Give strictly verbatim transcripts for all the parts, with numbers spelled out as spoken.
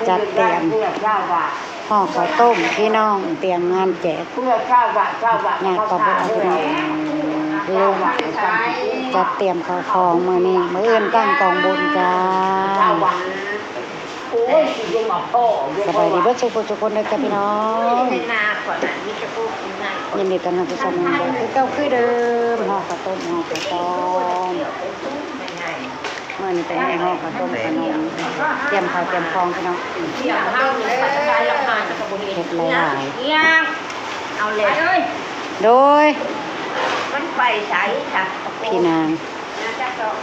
จัดเตรียมห่อข้าวต้มพี่น้อง เตรียมงานแจกญาติป้าบัวพี่น้อง ลงจัดเตรียมข้าวของมื้อนี้ มื้ออื่นตั้งกองบุญจ้า สบายดีเบิดสุขทุกคนเด้อจ้าพี่น้อง ยินดีต้อนรับทุกท่านคือเก่าคือเดิม ห่อข้าวต้ม ห่อข้าวต้ม มื้อนี้เป็นห่อข้าวต้มขนม เตรียมข้าวเตรียมของพี่น้อง เฮ็ดหลายๆ เอาเลย โดย มันไปใสค่ะ พี่นาง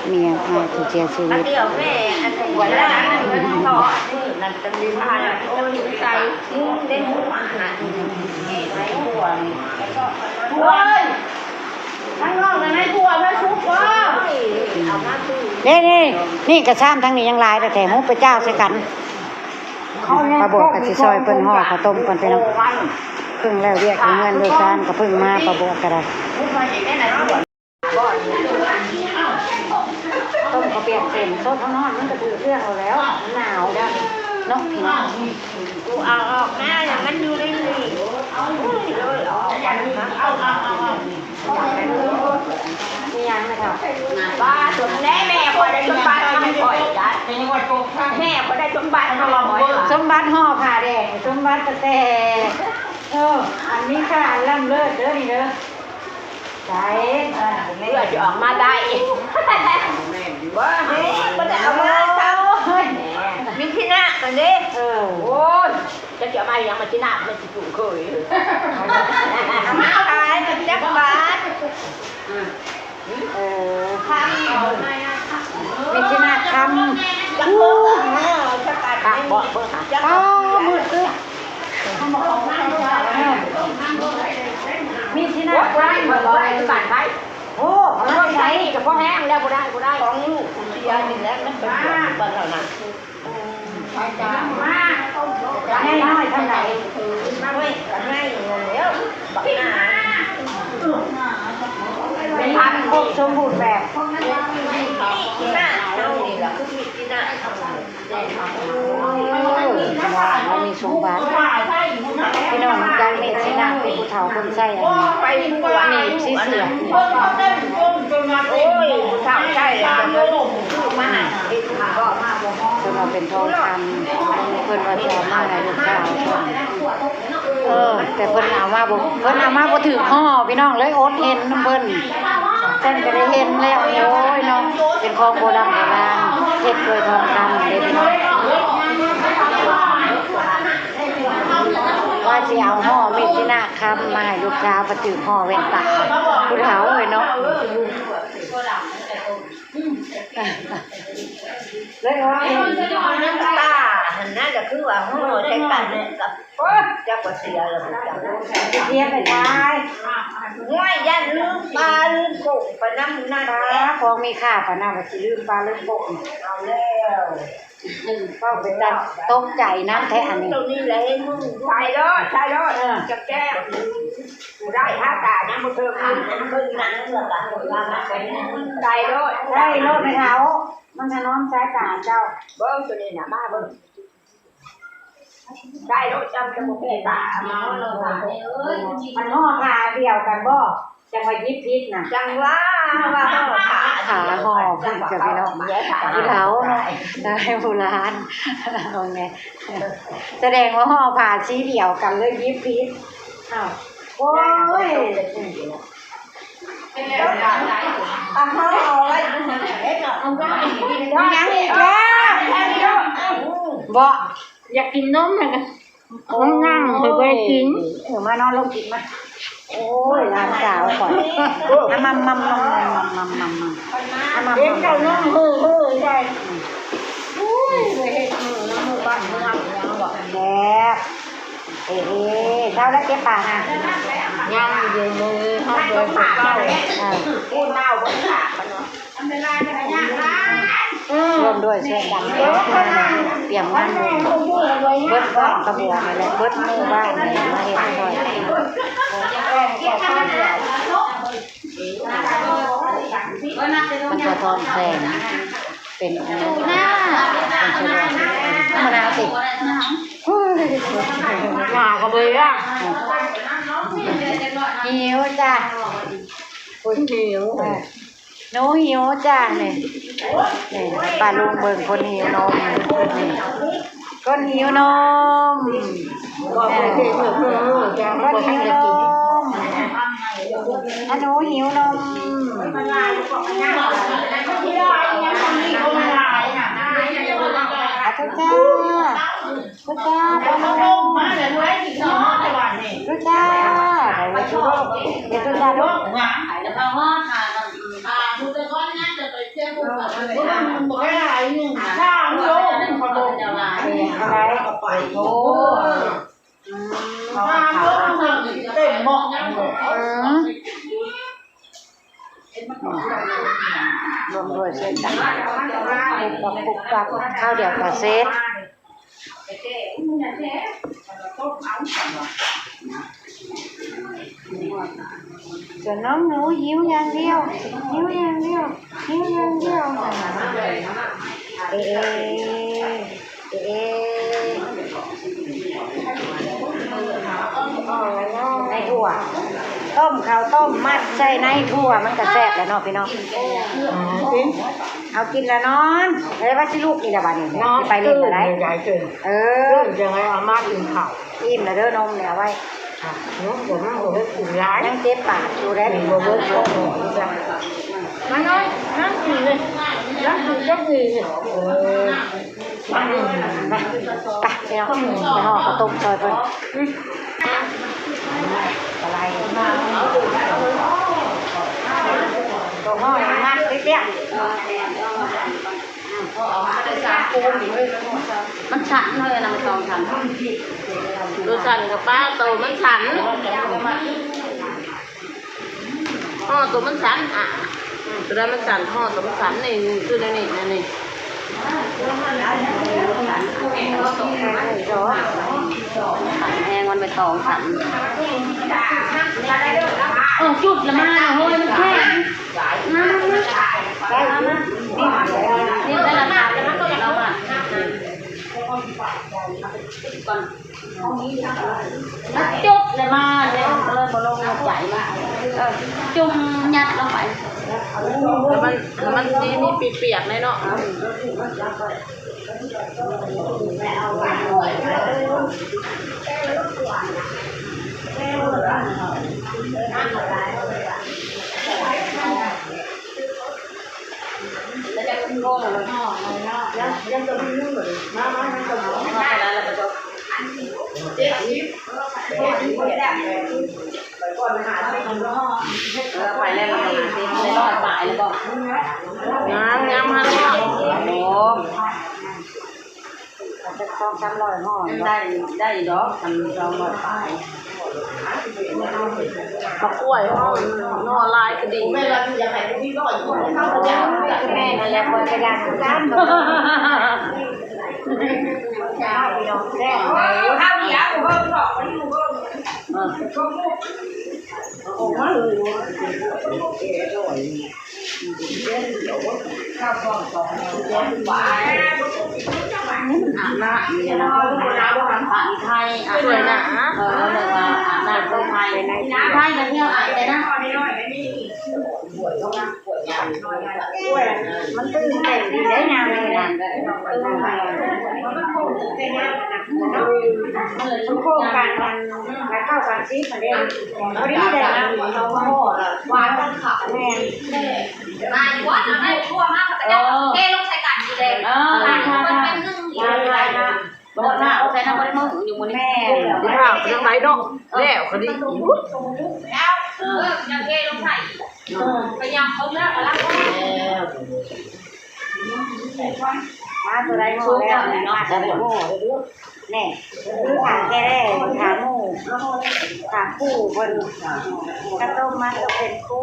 เมียอ้ายผู้เสียชีวิต เดี๋ยวแม่อันนี้ว่าแล้ว นั่นจะมีผ้าโอ้ยใส่ เล่นหัวอาหาร โอ้ย ข้างนอกนะ ในครัวพระชุกร์ก็ เอามาตู้ นี่นี่ นี่กระซ้ำทั้งนี้ยังหลาย แต่แถมหุบไปเจ้าใส่กัน ป้าบัวก็สิซอยเพิ่นห่อข้าวต้มก่อนพี่น้อง เพิ่งแล้วเวียกอยู่เฮือนอยู่ซานก็เพิ่งมา ป้าบัวก็ได้ ต้มข้าวเปียกเส้นสดเท่านั้น มันก็ถือเครื่องเอาแล้ว หนาวเนาะพี่น้อง กูเอาออกมาแล้วมันอยู่ในนี่ เอาเลยเอาออกมา เอาเอาเอาเอา มียังไหมคะ บ้าสมแน่แม่คอยได้สมบัติมาให้คอยจ้ะ แม่คอยได้สมบัติมาให้คอย สมบัติห่อผ้าแดง สมบัติแต่ เออ อันนี้ค่ะ อันล้ำเลิศเด้อนี่เด้อ ใส่ เพื่อจะออกมาได้ ว่าเฮ้ยมันจะเอามาซ้ำ เฮ้ย มีที่หน้ากันดิ เออ โอ้ย จะเสียมายังมาที่หน้ามันสิถูกเคย เอามาขายมันจักบาท เออ คำ มีที่หน้าคำ จักโล จักบาท ปะเบาะเบิ่งค่ะ ป้ามืดตึ๊บ มีที่หน้า โอ้ย คำ บ่ได้ บ่ได้ โอ้ มันใช้ จะพอแห้งแล้ว บ่ได้ บ่ได้ ของลูกเสียนี่แหละ มันเป็นของบ้านเรานะ มา แน่น้อยเท่าไหร่ ไม่ ไม่ แล้ว บักหน้า เป็นพันครบสมบูรณ์แบบ หน้าเท่านี้ล่ะ คือมีที่หน้า เออ พี่น้อง มันมีสมบัติ พี่น้อง จังมีที่หน้า เป็นผู้เฒ่าคนใส่อันนี้ ไป หนีบสีเสีย โอ้ย ผู้เฒ่าใส่แล้วก็มาให้ เพิ่นว่าเป็นทองคำ เพิ่นว่าจะเอามาให้ลูกสาวเพิ่น เออ แต่เพิ่นเอามาบ่ เพิ่นเอามาบ่ถือห่อ พี่น้อง เลยอดเห็นนำเพิ่น เพิ่นก็ได้เห็นแล้ว โอ้ยเนาะ เป็นของโบราณโบราณ เฮ็ดด้วยทองคำเด้พี่น้อง ว่าสิเอาห่อมีดที่หน้าคำมาให้ลูกสาว บ่ถือห่อแว่นตา ผู้เฒ่าเอ้ยเนาะ เลยว่า ตาหันนั่นก็คือว่าห่อใส่กันกับ จักว่าเสียแล้วบ่จัก เสียไปได้ ง่วยย่านลืมปลาลืมโป่งไปนำนั่นแหละ ปลาของมีค่าปานนั้นว่าสิลืมปลาลืมโป่ง เอาแล้ว เว้าไปตามตกใจนำแท้อันนี้ ตัวนี้แหละให้มึง ใส่รอด ใส่รอด เออ จะแก้ กูได้ห้าตายังบ่เทิงมึง มึงหนังเหลือกัน ใส่รอด ใส่รอด แม่เฒ่า มันถนอมสายตาเจ้า เบิ่งตัวนี้น่ะ มาเบิ่ง ได้รถจำจะบ่เป็นตา มันห่อผ้าเดียวกันบ่ จังว่าหยิบผิดน่ะ จังว่า ว่าห่อผ้า ขาห่อเพิ่นกับพี่น้อง ผู้เฒ่าเนาะ ได้ผู้หลาน เอาไง แสดงว่าห่อผ้าสีเดียวกันเลยหยิบผิด อ้าว โอ้ย อ่ะ ห่อเอาไว้ ยังอีกแล้ว บ่ อยากกินนมน่ะก็ โอ้ย นั่งๆ เพิ่นบ่ได้กิน เออ มานอนลงกินมา โอ้ย หลานสาวข่อย อ่ะ มัมมัมมัมมัมมัมมัมมัม อ่ะ มัม เห็นเจ้านั่งเฮ้อๆ ใส่ อุ้ย ไปเฮ็ดมือน้ำมือบ้านเมืองยังบ่ แซ่บ เอ้ย เช้าแล้วเก็บปลาค่ะ ยังอยู่มือเฮาเลยไปเฝ้า อ่า พูดเล่าบ่ได้ปากกันเนาะ ร่วมด้วยช่วยกันเตรียมงานบุญ เบิดบ้านกระบวงนั่นแหละ เบิดหมู่บ้านนี่มาเฮ็ดซอยกัน เก็บข้าวเหนียว มันสะท้อนแสง เป็นอันนั้น เป็นสะท้อนธรรมดาสิ หนาก็เลยอ่ะ หิวจ้ะ คนหิว หนูหิวจ้า นี่ นี่ ป้าลุงเบิ่งคนหิวนม คนหิวนม คนหิวนม ถ้าหนูหิวนม ขอโทษจ้า พุทธา พุทธา พุทธา เดี๋ยวพุทธาลูก อะไร โอ้ อืม เต็มหม้อ อืม รวมด้วยเสร็จจ้ะ ปุบปับปุบปับ ข้าวเดียวก็เสร็จ ส่วนน้องหนูหิวอย่างเดียว หิวอย่างเดียว หิวอย่างเดียว เอ เอ ในถ้วย ต้มข้าวต้มมัดใส่ในถ้วยมันก็แซ่บแล้วเนาะพี่น้อง เอากินแล้วนอน แล้วว่าสิลูกอีกแล้วบัดนี้ นอน ไปเล่นบ่ได้ ตื่นใหญ่ตื่น เออ ตื่นยังไงเอามากินข้าว อิ่มแล้วเด้อนมเนี่ยเอาไว้ ค่ะ นมก็มันบ่ได้กินหลาย ยังเจ็บปากอยู่เด้ กินบ่เบิดก็หมดจ้ะ มาน้อย นั่งกินเลย นั่งกินก็ดีเลย เออ อืม ไป ไปพี่น้อง ไปห่อข้าวต้มซอยเพิ่น อืม อะไร ตัวห่อนี่มากเตี้ยๆ มันสั่นเลยนะ มันต้องสั่น ตัวสั่นกับป้าโตมันสั่น ห่อตัวมันสั่น อ่ะ อืม ตัวนั้นมันสั่น ห่อตัวมันสั่น นี่ นี่ คือในนี่ ในนี่ สั่นแฮง มันไปตองสั่น เออ จุดละมาน่ะ เฮ้ย มันแข็ง มา มา มา มา นี่ นี่ ได้ละ มา แล้วมันก็ยังเอามา ก่อน มันจุดเลยมาเนี่ย เออ บ่ลงหัวใจมา เออ จุ่มยัดลงไป แล้วมัน แล้วมันสีมีเปียกๆ เลยเนาะ เออ ไปแล้ว ไปแล้ว ไปแล้ว ไปแล้ว งาม งาม งาม โอ้ สักสองสามร้อยห่อ ได้ ได้ดอก มันสองร้อยปลาย มะกล้วยห่อ ห่อลายก็ดี แม่ว่าอยากให้พี่น้อยอยู่ แม่นั่นแหละ คนกระดาษคือกัน ข้าวเดียว ข้าวเดียว เพิ่มดอก มันอยู่เพิ่ม เออ ออกมาเลย อาบน้ำเนี่ยนะ อาบน้ำไทย อาบน้ำ สวยนะ เออ เรียกว่าอาบน้ำไทย ไทยกันเที่ยวอาบเลยนะ มันตื่นเต้นดีเลยนางเลยนะ มันโครงการกัน แล้วเข้ากันซิมาเด้ พอดีเลยนะ วางกันค่ะ แม่น มาอยู่วัดนะ แม่ครัวมาก เขาจะเอาเทลงใส่กันอยู่เลย เออ มันเป็นหนึ่งอยู่เลย บอกหน้าเอาใส่น้ำมันมืออยู่มื้อนี้ แม่ สิถามเรื่องไหนเนาะ แล้วคดี แล้ว เออ จะเทลงใส่ เออ พยายามเอาเนื้อมาล้าง มาตัวใดห่อแล้ว มาตัวใดห่อแล้ว แน่ คือถามแค่แรก ถามหมู่ ถามผู้เพิ่น กระต้มมาก็เป็นคู่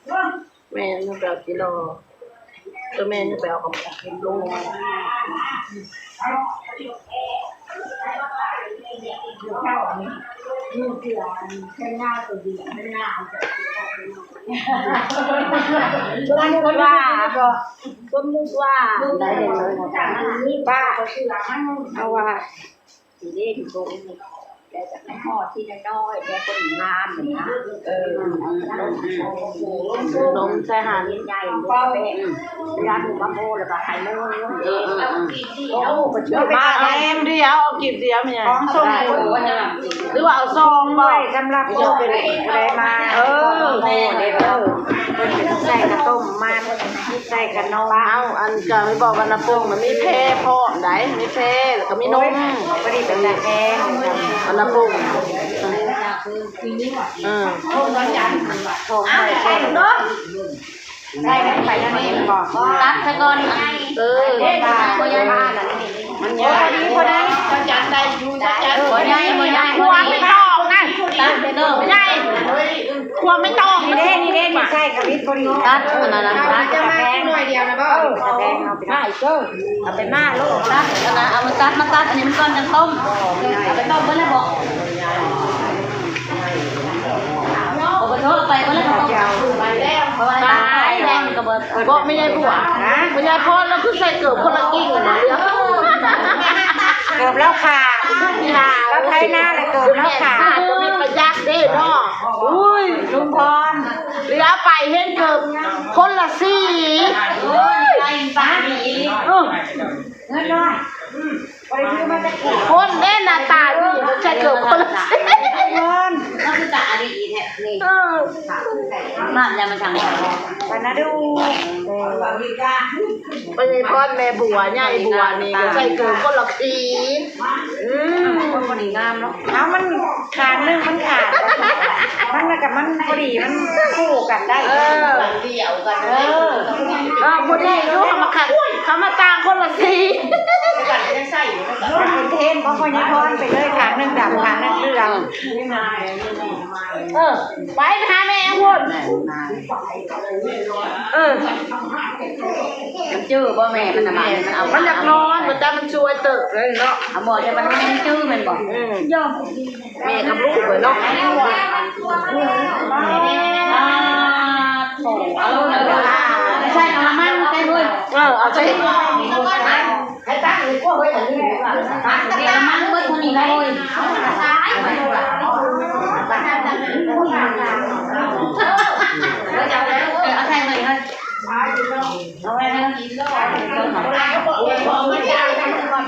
เออ แม่ยังไปเอากิโลตัวแม่ยังไปเอากับลุง สมมุติว่า สมมุติว่า ป้า เอาว่า สิเล่นโกง แต่จะให้ห่อที่น้อยๆ แต่คนงามนะ เออ นมใส่หัน ใหญ่ๆ แป้ง ร้านหมูมาโพแล้วก็ไข่โม่ เออ เออ เออ โอ้ ก็เชื่อ มาแอมเดียว เอากีบเดียว มีไง ของส่ง หรือว่าเอาซองบ่ สำหรับผู้เป็นผู้ใดมา เออ โอ้ เด้อ เพิ่นเป็นใส่ข้าวต้มมัน ใส่ขนม เอา อันก็ให้บอกว่าน้ำปงมันมีแพร่พร้อมได้ มีแพร่แล้วก็มีนม โอ้ย พอดีเป็นแบบแพร่ เอาน้ำปง เออ ของใส่ ได้ไหม ไปทางนี้บอก ตัดซะก่อน เออ บ่ใหญ่ มันใหญ่ พอดี พอดี จันได้อยู่ จัน บ่ใหญ่ บ่ใหญ่ พวงไม่ต้องนะ ตัดเด้อ บ่ใหญ่ พวงไม่ต้อง นี่เด้ นี่เด้ นี่ใส่กะวิดพอดี ตัดอันนั้นนะ ตัด จะมาหน่อยเดียวนะบ่ เออ จะแบ่งเอาไป มาอีกเด้อ เอาไปมาลูก ตัดอันนั้น เอามาตัด มาตัดอันนี้มันก่อนจังต้ม เอาไปต้มเบิ่งแล้วบอก โอ้ ขอโทษ ไปบ่แล้ว เพราะว่าตายแล้วก็บ่ บอกไม่ใช่บัว ฮะ ไม่ใช่พ่อแล้วคือใส่เกิดคนละกิ่งมาเลย เกิดแล้วขาด แล้วไถนาแล้วเกิดแล้วขาด จะมีพยักเด้เนาะ อุ้ย ลุงพร เหลือไปเห็นเกิดคนละสี โอ้ย ไล่ปากหนี เออ เงินน้อย อืม บ่ได้ซื้อมาแต่กี่ คนเด้หน้าตาดี มันใช่เกิดคนละสี เงิน ก็คือตาดีแท้นี่ เออ มาแล้วมันทางไหน ปานาดู ไปพอดแม่บัว ใหญ่บัวนี่ก็ใส่เกิดคนละสี อืม คนบ่ได้งามเนาะ เอามันขางหนึ่งมันขาด มันน่ะกับมันพอดี มันคู่กันได้ เออ เดียวกัน เออ เออ พอดีอยู่ เขามาขัด เขามาต่างคนละสี กันยังใส่อยู่นะ เห็นเพราะคนยังทอนไปเลย ขางหนึ่งดำ ขางหนึ่งเหลือง เออ ไปหาแม่พุ้น เออ มันจื้อบ่แม่ มันน่ะ มันเอา มันอยากนอน มันแต่มันช่วยเติบเลยเนาะ เอาหมอจะมันไม่จื้อมันบอก อืม ย่อ แม่กับลูกเลยเนาะ อ่า โถ เอาลงเลย ใช่ เอาละมั่ง ใช่ด้วย เออ เอาใส่ ให้ตั้งเลย พวกเฮ้ย อันนี้ดีกว่า เดี๋ยวละมั่งเบิดเท่านี้เลย เออ เอาใส่เลย เฮ้ย เอาไว้เลย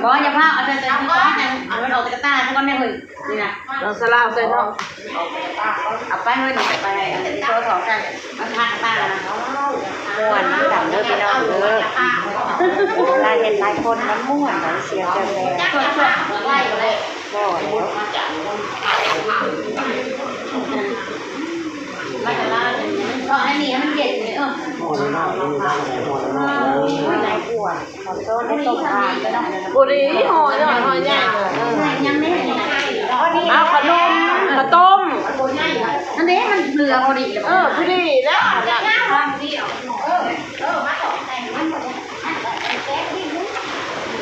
บ่ อย่าพลาด เอาใส่ ใส่ เอามันออกจากกระต่ายซะก่อนแม่เฮ้ย นี่นะ ลองสลาวใส่เนาะ เอาไปเฮ้ย นี่ไป อันนี้โซ่สองใส่ มันทางตานะ ม่วนนำกันเด้อพี่น้องเด้อ หลายเฮ็ดหลายคนมันม่วนหลายเสียงแจ่มแดง ช่วยๆ ไล่ไปเลย บ่ มาจาก มาจากร้าน ก็ให้นี่ให้มันเย็นเลย เออ โอ้ย นายกลัว ขอโทษ ให้ตกทานไปเนาะ บุหรี่ห่อใหญ่ ห่อใหญ่ เออ ยังไม่เห็น เอาขนม ข้าวต้ม อันนี้มันเหลือพอดีเลย เออ พอดีแล้ว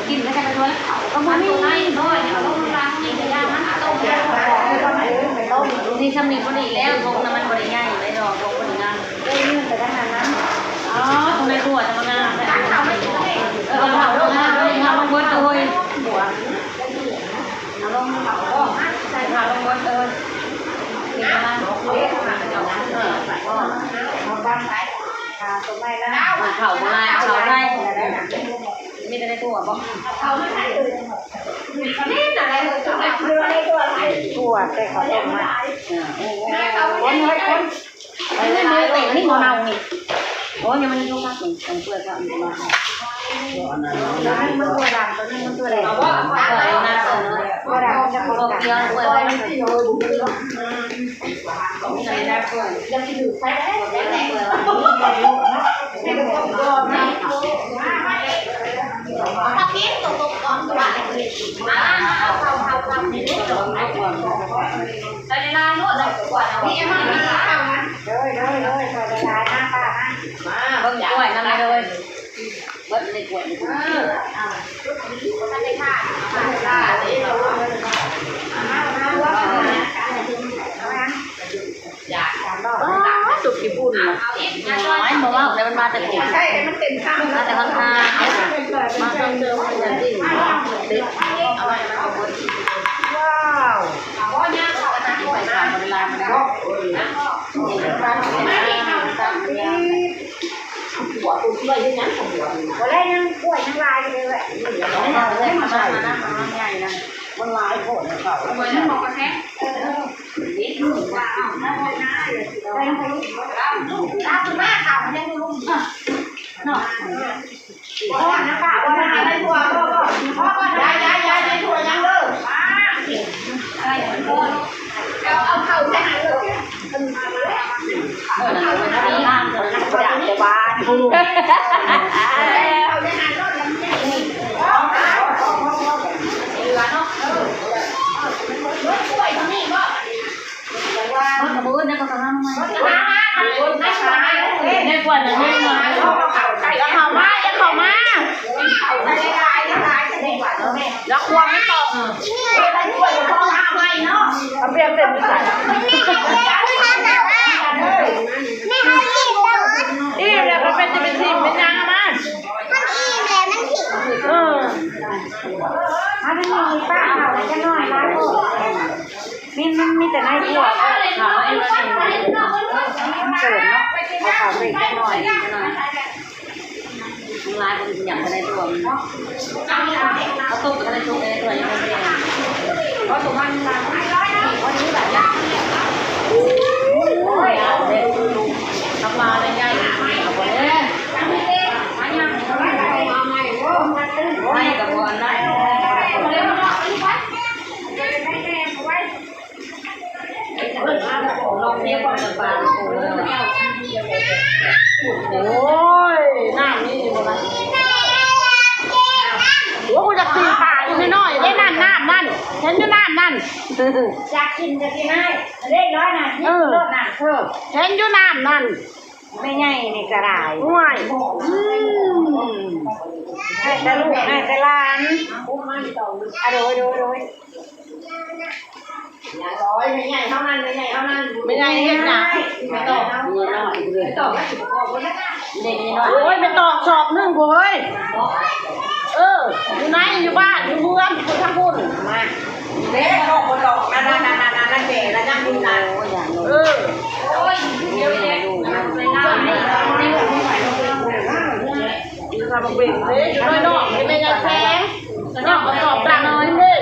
กินแล้วจะไปด้วยเขาก็มันตัวน้อยน้อยเนี่ยเขาต้องล้างนี่ก็ยากมันต้มยาก นี่ซ้ำนี่พอดีแล้ว ทงน้ำมันบริใหญ่เลยดอก ทงบริงาม ได้ยื่นไปทางนั้นนะ อ๋อ ตรงในครัวจะมางามเลย เออ เอาเผาลงมาเลย เอาลงเบิดเลย เอาลงเผาก็ใส่เผาลงเบิดเลย นี่ก็มา เออ เอาไป อ่า ตัวใหม่แล้วนะ เผาโบราณ เผาไทย มีแต่ในครัวบ่ นี่อะไร ถั่วใส่ข้าวต้มมา เออ คนเฮ้ยคน เฮ้ยเฮ้ยเฮ้ย นี่มันเน่านี่ โอ้ย ยังมันอยู่พักหนึ่ง เปื่อยก็มันมา ตัวนึงมันตัวดำ ตัวนึงมันตัวแดง เปื่อยนะ ตัวดำมันจะคน ตัวเขียวเปื่อย ใส่ในน้ำนวดเลย เด้อ เด้อ เด้อ ขอเวลาหน้าป้านะ เว้ย เบิดในถ้วยนี่ อ๋อ สุกี้บุญนะ น้อยบ่เว้าแล้ว มันมาแต่ผม ใช่ ให้มันเต็มคำ มาแต่ข้างๆ มาเติมๆ อย่างนี้ เด็ด ว้าว เวลามัน หัวตัวที่ว่ายังยังหัวอยู่นะ บ่ได้ยังป่วยยังลายอยู่เลยแหละ มันลายโพดนะเขา เออ นี่ว่าเอาหน้าหน้าเลย เอาหน้าข่าวมันยังไม่รู้เนาะ ในขวดนะ อย่าเข้ามา อย่าเข้ามา แล้วควงไม่ตก เอาเปรียบเต็มที่ใส่ แม่เอาอีกแล้ว อีกแล้วก็เป็นจะเป็นทีมเป็นยังมา มันอีกแล้ว มันอีก เออ มาทางนี้ป้าเอาแล้วจะน้อยมาลูก นี่มันมีแต่ในครัว มันเกิดเนาะ เอาข่าวไปอีกจักหน่อย ลายมันอย่างไรตัวมันเนาะ เอาตุ๊กอะไรตุ๊กอะไรตัวยังไง เพราะตัวมันมันวันนี้แบบนี้ โอ้ย ทำมาอะไรใหญ่ เอาไปเลย ไม่กับวันนั้น โอ้ย น้ำนี่บ่นะ โอ้ย กูอยากตีปลาอยู่น้อยๆ ได้นั่น น้ำนั่น เห็นอยู่น้ำนั่น อยากกินจะกินให้ เล่นน้อยน่ะ เออ โลดน่ะ เออ เห็นอยู่น้ำนั่น แม่ใหญ่นี่ก็ได้ ห่วย อืม ให้แต่ลูก ให้แต่หลาน อ่ะ โดย โดย โดย อย่างร้อย แม่ใหญ่เท่านั้น แม่ใหญ่เท่านั้น แม่ใหญ่เฮ็ดหยัง ไม่ต้อง ไม่ต้อง ไม่ต้อง เด็กน้อย โอ้ย ไม่ต้อง ชอบนึ่งเว้ย เออ อยู่ไหน อยู่บ้าน อยู่เฮือน อยู่ทางพุ่น มา เด้อ โลกบ่ตก นั่นๆๆๆๆ นั่นแก่แล้วยังอยู่นะ เออ โอ้ย เดี๋ยวเดี๋ยว ทำเบ่งเด้อ น้อยๆ นี่แม่ยังแข็ง น้องก็ตอบดังเลยเด้อ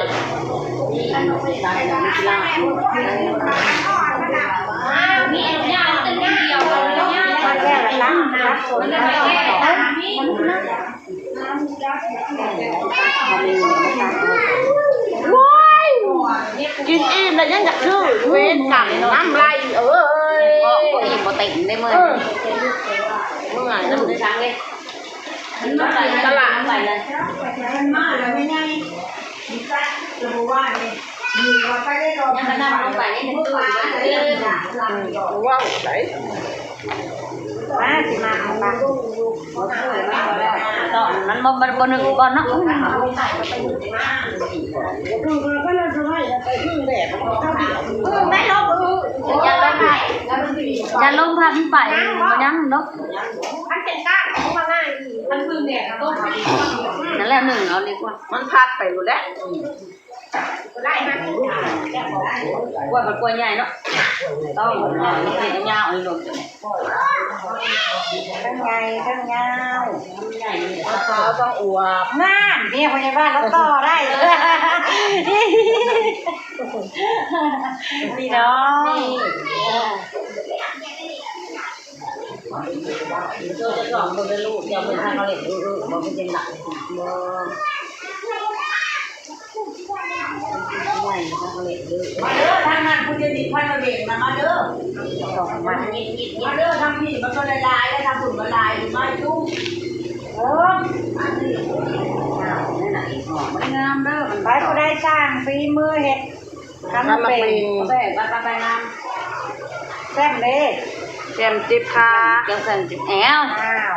โอ้ย กินอิ่มแล้วยังอยากซื้อ เวรกรรม น้ำไหลเอ้ย บ่อิ่มบ่เต็มได้มื้อ เออ เมื่อยนำเด้อ ตลาดไปเลย มันมาแล้วไม่ไง มีสัตว์หรือว่าเนี่ย มีว่าไปได้ดอก ยังก็นั่งลงไปนี่ มันตู้อยู่บ้านเด้อ ว้าว ไหน มาสิมาเอาปะ มันบ่ มันบ่หนึ่งก่อนเนาะ พึ่งก็น่าจะไหวไปพึ่งแบบเขาเดียว พึ่งได้ลง อย่าลงไป อย่าลงพามันไป มันยังเนาะ มันเป็นก้างของมันง่ายดี มันพึ่งแดดต้น นั่นแหละหนึ่งเอาดีกว่า มันพัดไปอยู่แล้ว ไล่มัน กล้วยมันกล้วยใหญ่เนาะ ต้องมันน้อย มันเป็นยาว อันนี้ลง ทั้งใหญ่ทั้งยาว ใหญ่ เขาต้องอวบ นั่น เนี่ยพยาบาลแล้วต่อได้ พี่น้อง เจ้าจะสอนคนเป็นลูก เจ้าเป็นทางเขาเล็ก เออ เออ บอกเป็นจังหวะ บ่ ไม่ทางเขาเล็ก เออ มาเด้อ ทางนั้น คุณจะดีพันระเบียงนะ มาเด้อ สองมา มาเด้อ ทางนี้มันก็หลายๆ แล้วทางคุณก็หลาย มาจุ๊บ เออ อันนี้ อ้าว นี่น่ะ อีกหน่อย มันงามเด้อ มัน ไปผู้ใดสร้างฝีมือเฮ็ด ทำมาเป็น ทำมาเป็น แซ่บ ไป ไป งาม แซ่บเด้ แจ่มจิบค่ะ จังซั่นจิบแอว อ้าว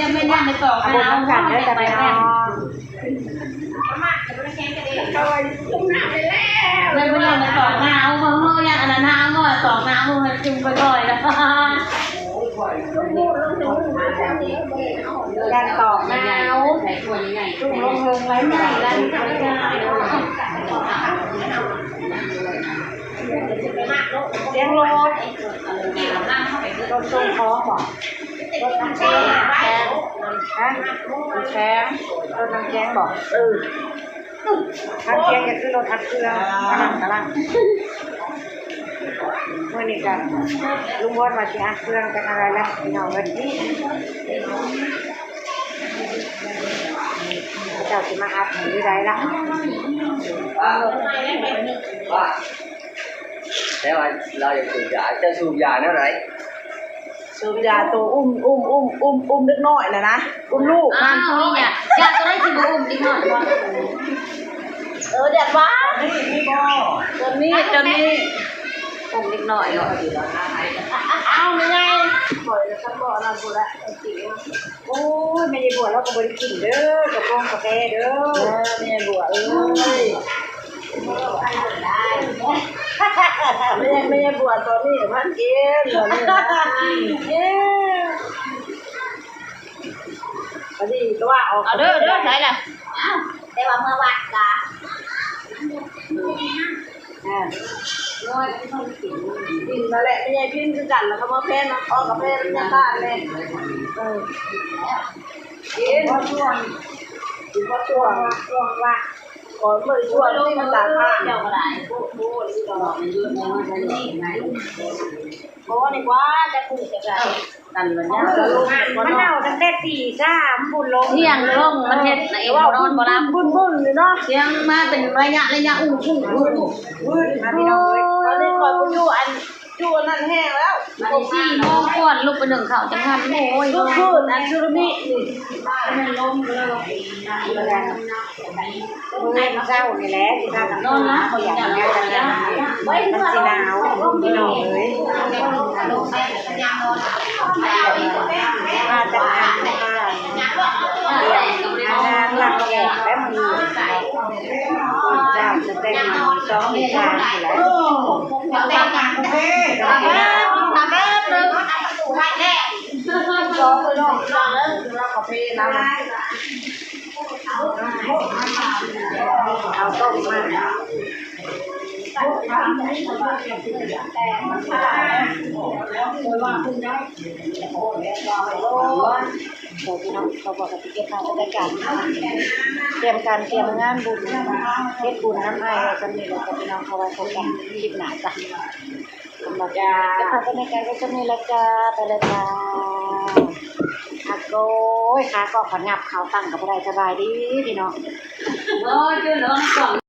ยังไม่ยังไม่ตอก เอาบุญนำกันเด้อจ้ะพี่น้อง ไม่ไม่ยังไม่ตอกหน้าเอาเมื่อเมื่อยังอันนั้นหน้าเอาเมื่อตอกหน้าเอาเมื่อจึงไปก่อยแล้ว การตอกหน้าเอา ใส่ถ้วยใหญ่ๆ จุ่มลงเพิ่มไว้ใหม่แล้วนี่ก็ไม่ได้เนาะ เสียงรถ รถส่งของบ่ รถทางแกง ฮะ ทางแกง รถทางแกงบ่ เออ ทางแกงก็คือรถทางเครื่อง กำลัง กำลัง มื้อนี้ก็ลุงวอนว่าสิอัดเครื่องจักอะไรแล้ว พี่น้องเอ้ย เจ้าสิมาอัดให้อยู่ใดล่ะ แต่ว่าเราอยากสูบยา เจ้าสูบยาแนวไหน สูบยาตัวอุ้ม อุ้ม อุ้ม อุ้ม อุ้มเด็กน้อยน่ะนะ อุ้มลูกมัน อ้าว นี่เนี่ย ยาตัวนั้นสิบ่อุ้มเด็กน้อยบ่ เออ เดี๋ยวว่า ตัวนี้ ตัวนี้ อุ้มเด็กน้อยเนาะ อ้าว ไม่ไง ปล่อยแล้วก็บ่นั่นพูดละ ไอ้จิ๋ว โอ้ย แม่ยายบัวเราก็บ่ได้กินเด้อ กาแฟกาแฟเด้อ เออ แม่ยายบัวเอ้ย แม่ยาย แม่ยายบัวตอนนี้พันกิน ตอนนี้นะ เย้ พอดีก็ว่าออก เอาเด้อ เด้อ ใส่ละ อ้าว แต่ว่าเมื่อวัดกะ อ่า กินมาแหละ ไม่ใช่พิมพ์คือกัน แล้วก็มาแพนมาขอกาแฟเป็นยังบ้านเลย เออ กินพอช่วง กินพอช่วง ช่วงละ ก่อนเมื่อช่วงที่มันตากผ้า เจ้าก็ได้ โอ้โห นี่ก็บอกมันเยอะนะ มันนี่ไง โอ้ นี่กว่า จะปลูกจะได้ นั่นแหละเนี่ย มันเน่าตั้งแต่ตีสาม บุญลง เที่ยงตรงมันเฮ็ดนะ เองนอนบ่หลับ บึ้นๆ อยู่เนาะ เสียงมาเป็นระยะระยะ อู้อู้อู้อู้ วืดมาพี่น้องเอ้ย ตอนนี้ก่อนกูอยู่อัน อยู่อันนั้นแห้งแล้ว อันนี้สี่โมงก่อนลุกไปนึ่งข้าวจังหัน โอ้ย ลูกพูดอันซูรุมินี่ มันลงเลย มื้อเช้านี่แหละ สิพากันนอนนะ บ่อยากแนวกันนะ มันสิหนาว พี่น้องเอ้ย มาแต่งงานมา เตรียมอาหารรับแขกแล้วมื้อนี้ เจ้าจะแต่งงานสองเมษานี่แหละ เอาต้มมา เดี๋ยวพี่น้องเขาบอกกับพี่เก็บภาพบรรยากาศ เตรียมการเตรียมงานบุญ เฮ็ดบุญนำอ้ายไว้ส่ำนี้แหละจ้ะพี่น้อง เขาไว้พบกันคลิปหน้าจ้ะ สำหรับเก็บภาพบรรยากาศไว้ส่ำนี้แหละจ้า ไปเลยจ้า อ่ะโอ้ย ขากล้องก็งับเขาตั้งก็บ่ได้ สบายดีพี่น้อง โอ้ย เจอแล้ว